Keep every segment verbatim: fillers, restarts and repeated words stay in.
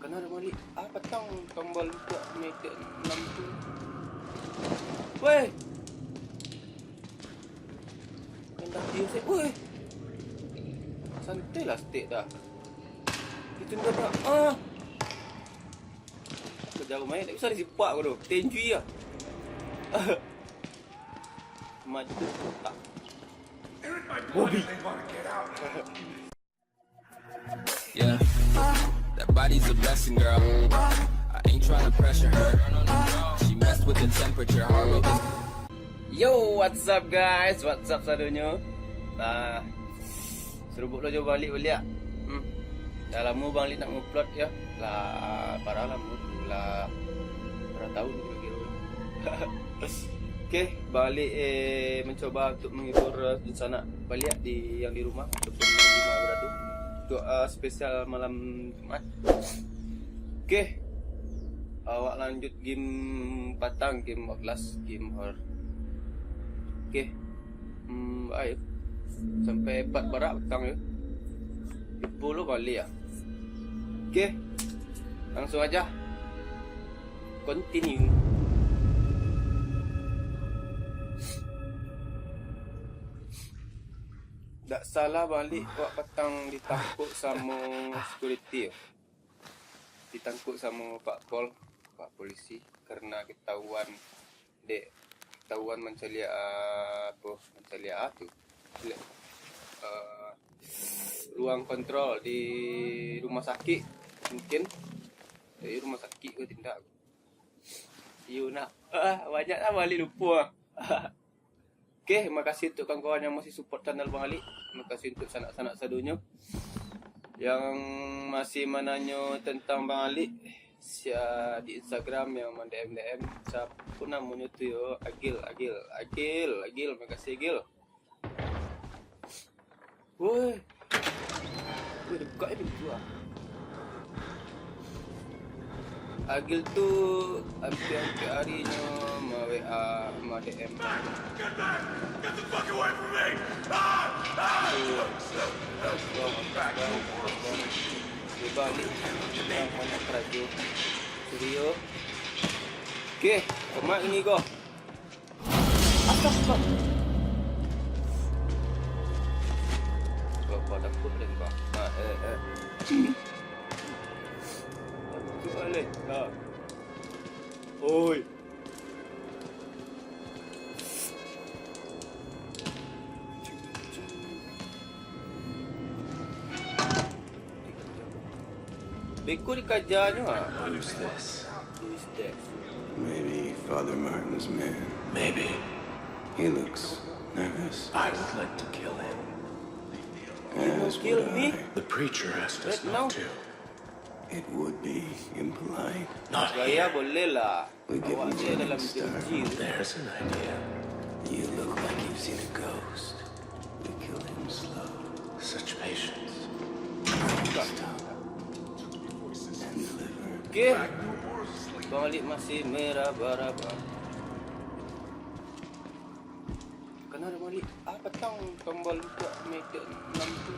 Nah, dah balik. Ah, patang tambal luka meter enam tu. Weh! Main dati se. Weh! Santai lah stek dah. Itu dah dah. Ah! Aku jauh main, tak bisa disipak aku tu. Tenjui lah. Maju kotak. Bobby. Yeah, that body's a blessing, girl. I ain't tryna pressure her. She messed with the temperature, heart rate is Yo, what's up guys? What's up sadonyo? Nah, serubuk lo jo Bang Alik baliak. Hmm. Dah lamo Bang Alik nak ngupload yo. Lah, parah lamo tu lah. Parah tahun kiro-kiro. Oke, Bang Alik, eh, mencoba untuk menghibur, eh, dunsanak baliak di, yang di rumah ataupun yang di mana berada. Untuk, eh, spesial malam Jumat. Oke. Awak lanjut game patang, game Outlast, game horror. Oke. Hmm, ayo. Sampai empat barak patang yo. Sepuluh baliak yo. Oke. Langsung aja. Continue. Dak salah Bang Alik, awak patang ditangkok samo security yo. Ditangkok samo Pak Pol, Pak Polisi, karena ketahuan, dek, ketahuan mancaliak, ah, apo, mancaliak, ah, tu. Caliak, eh, ruang kontrol di rumah sakik, mungkin. Dari rumah sakik ko tindak. Iyo nak. Ah, banyak lah Bang Alik lupo ah. Oke, makasih untuk kawan-kawan yang masih support channel Bang Alik. Makasih untuk sanak-sanak sadonyo yang masih mananyo tentang Bang Alik. Sia di Instagram yang man-D M-D M. Siapo namonyo tu yo? Agil, Agil, Agil, Agil. Makasih, Agil. Woi. Woi, dekat ni pintu ah. Agil tu ampia-ampia ari nyo ma-W A, ma-D M. Get back! Get the fuck away from me! Ah! Ah! Dia balik. Banyak karajo. Serio. Oke, kemak ini ko. Astagfirullah. Kau pada pun lembah. Ha, eh, eh. Oi. Beko dikajanyo ah. Who's this? Who's this? Maybe Father Martin's man. Maybe. He looks nervous. I would like to kill him. As would I. You will kill me? The preacher asked us not to. It would be impolite. Not here. Gaya boleh lah. Awak se dalam janji tu. There's an idea. You look like you've seen a ghost. We kill him slow. Such patience. And deliver. Oke. Bang Alik masih meraba-raba. Kana dah balik. Ah, patang tambal luka meter enam tu.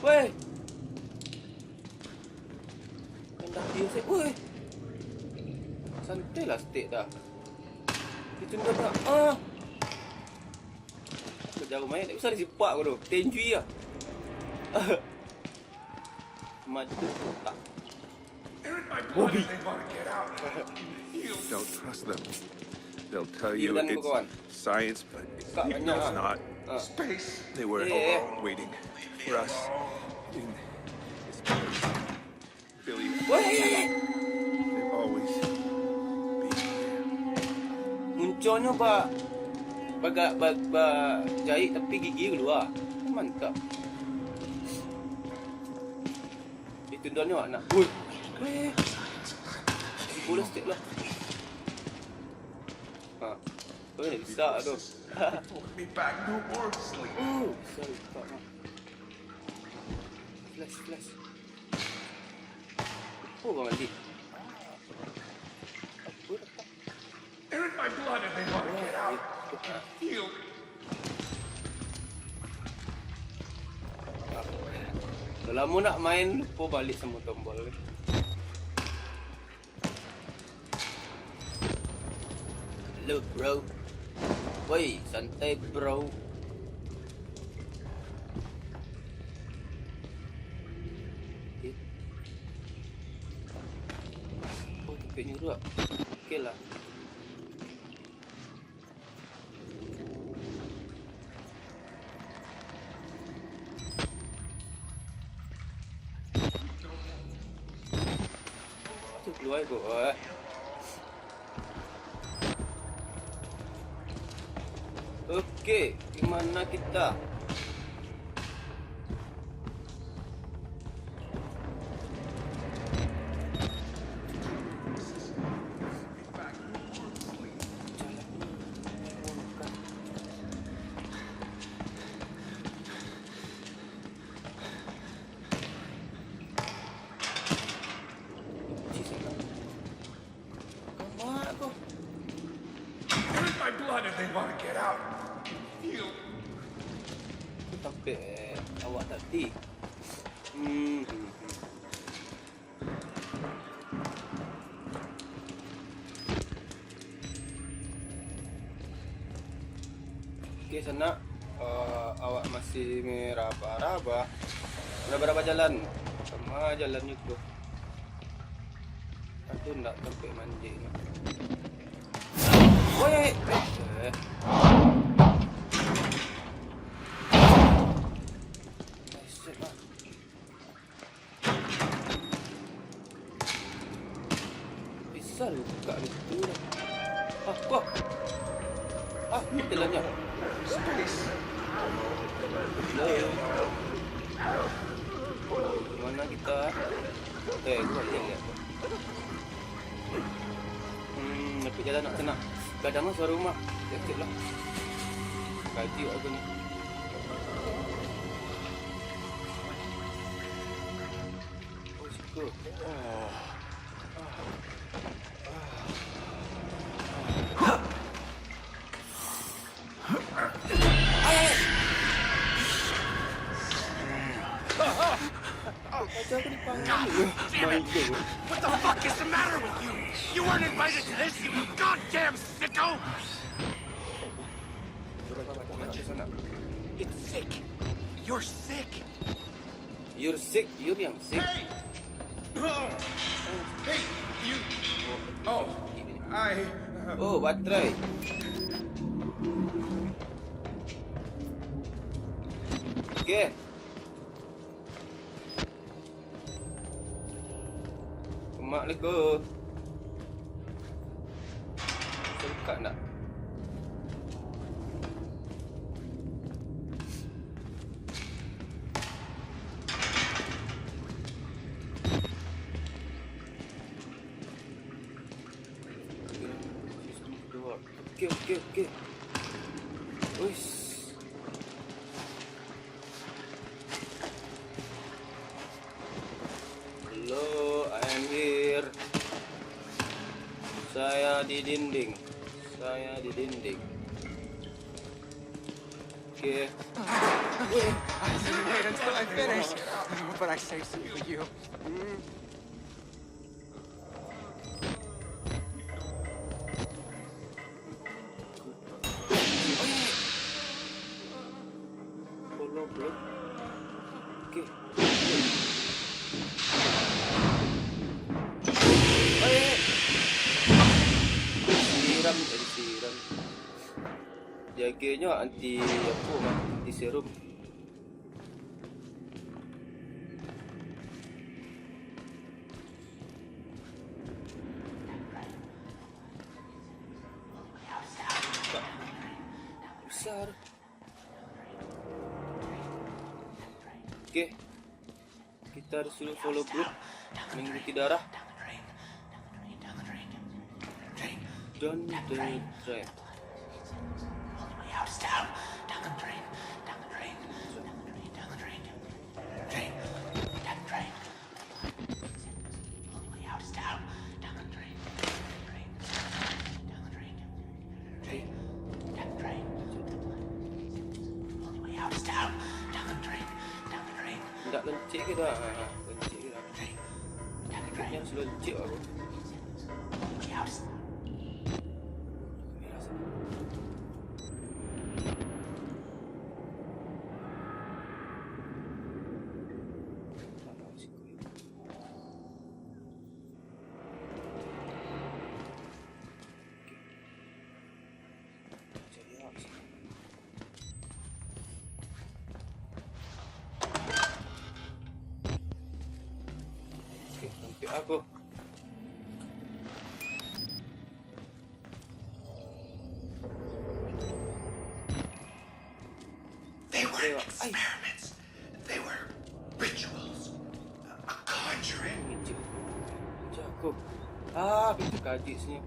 Weh! Main dati se. Weh! Santai lah stek dah. Itu dah dah. Ah! Aku jauh main, tak bisa disipak aku tu. Tenjui lah. Maju kotak. Bobby. Don't trust them. They'll tell you it's science, but it's not. They were waiting for us in this place. Billy, they've always been here. Muncuannya ba, bagak ba, ba jahit tapi gigi keluar. Mantap. Itu daunnya nak. Woi. Weh. Bola stek lah. Ha. Weh, bisa tu. Oh, bisa letak. Flash, flash. Oh, Bang Alik. Apa dah tak? They're in my blood and they want to get out. They can feel. Lamo nak main, lupo baliak samo tombol. Halo, bro. Woi, santai, bro. Oke. Oh, tapi nyuruh, ah. Oke lah. Tu keluar ikut, eh. Oke, di mana kita? Mak ko. Drink my blood if they want to get out. Feel. Tampek awak tadi. Hmm. Oke, sanak, eh, awak masih meraba-raba. Meraba-raba jalan. Sama jalan itu. Aku ndak sampai manjek ni. Woi, eh. Reset lah. Bisa lu buka pintu dah. Ah, kok? Ah, ni jalannya. Space. Hello. Mana kita? Eh, gua lihat, lihat. Hmm, tapi jalan nak kena. Kadang lah suara rumah. Cek lah. Kaji aku ni. Oh, syukur. Macam aku dipanggil. God damn it! What the fuck is the matter with you? You weren't invited to this, you goddamn sicko! It's sick. You're sick. You're sick, you're yang sick. Hey! Hey, you. Oh, I. Oh, baterai. Oke. Mak lego. Suka ndak? Oke, oke, oke. Wis. Hello, I am here. Saya di dinding. Saya di dinding. Oke. I didn't wait until I finished, but I saved some for you. Follow, bro. Oke. Siram, eh, siram. Jagenyo anti apo, mah? Anti serum. Besar. Oke. Kita disuruh follow group, mengikuti darah. Don't the train. Ndak Loncek ke dah? Ha, ha, loncek ke dah? Loncek aku. Oke, tampik aku. They were experiments. They were rituals. A conjuring. Pintu. Pintu aku. Ah, pintu kaji sini.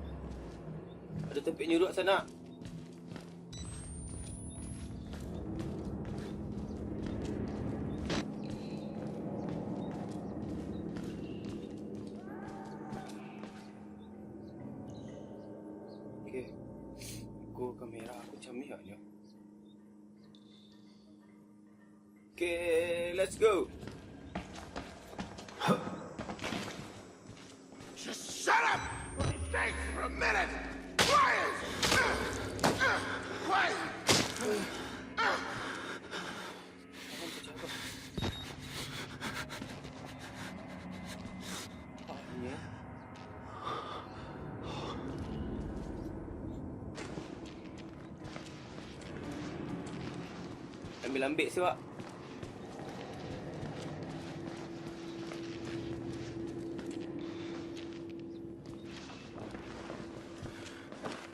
Ada tampik nyuruk sanak. Oke. Go kamera aku camiak nyo. Oke, let's go. Just shut up! Think for a minute! Quiet! Quiet! Ambil lambik siwak.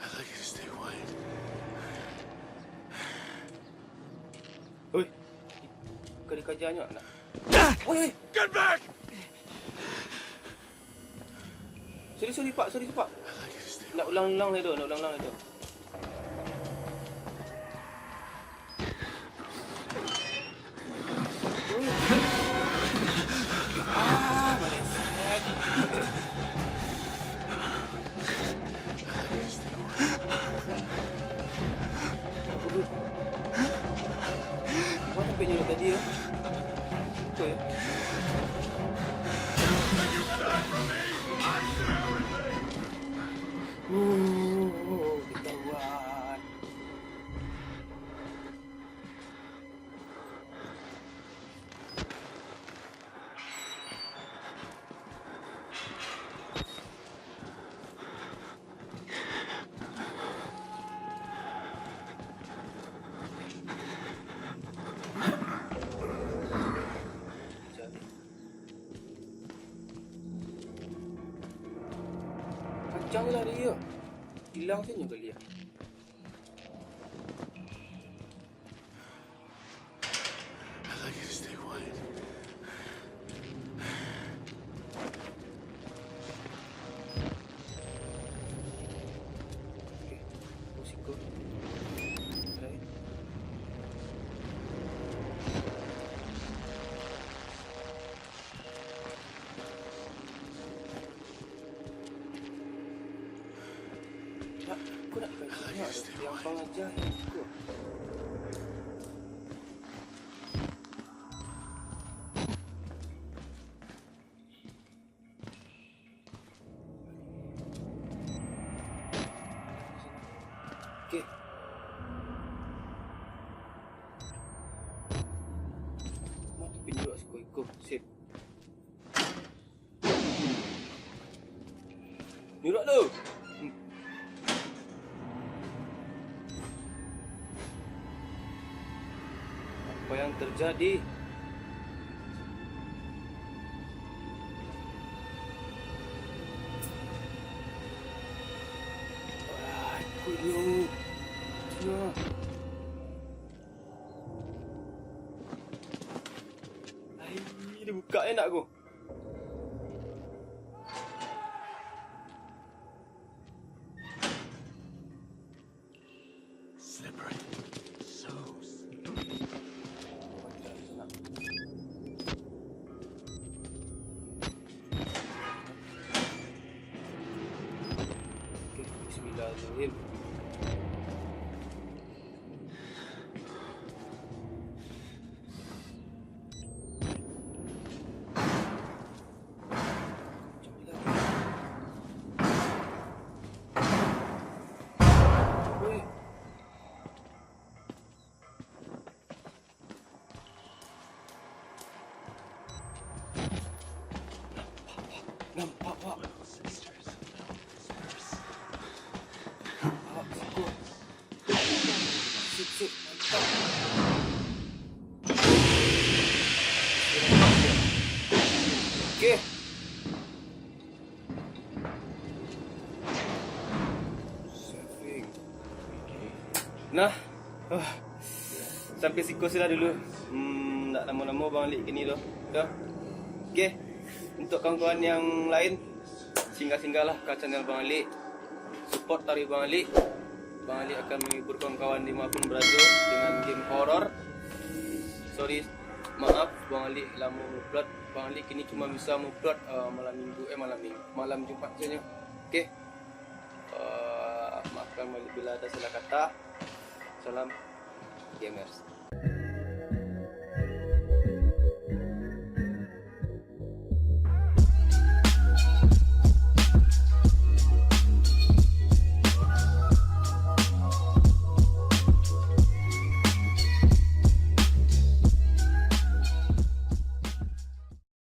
I like it to stay quiet. Oi. Kau dikaja nyo nak. Oi, oi. Get back! Sorry, sorry, Pak. Sorry, Pak. Nak ulang-ulang lai tu. Nak ulang-ulang lai tu. Ah, meleset. Mana tampik nyuruk tadi yo? Betul yo? Uh, ketahuan. Kancang lari yo. Ilang sajo kali yo. I like it to stay quiet. Oke, pusing ko. Try. Nak, aku nak dikaji nyo, yang pengaja yang tu. Oke. Mati pinjau siko-iko. Sip. Nyurak tu. Apa yang terjadi? Ah, ikutnyo. Ikutnyo. Ai, dibuka enak ko. Slippery. So slippery. Bismillahirrahmanirrahim. Nampak, Pak. Pak, siko. Sip, sip, mantap. Oke. Saving. Nah, ah, sampai siko se lah dulu. Hmm, ndak lamo-lamo Bang Alik kini doh. Dah. Oke. Untuk kawan-kawan yang lain, singgah-singgahlah ka channel Bang Alik. Support taruih Bang Alik. Bang Alik akan menghibur kawan-kawan di manapun berada dengan game horor. Sorry, maaf, Bang Alik lamo upload. Bang Alik kini cuma bisa upload, eh, malam Minggu, eh, malam Minggu, malam Jumat saja. Oke. Eh, maafkan bila ada salah kata. Salam gamers.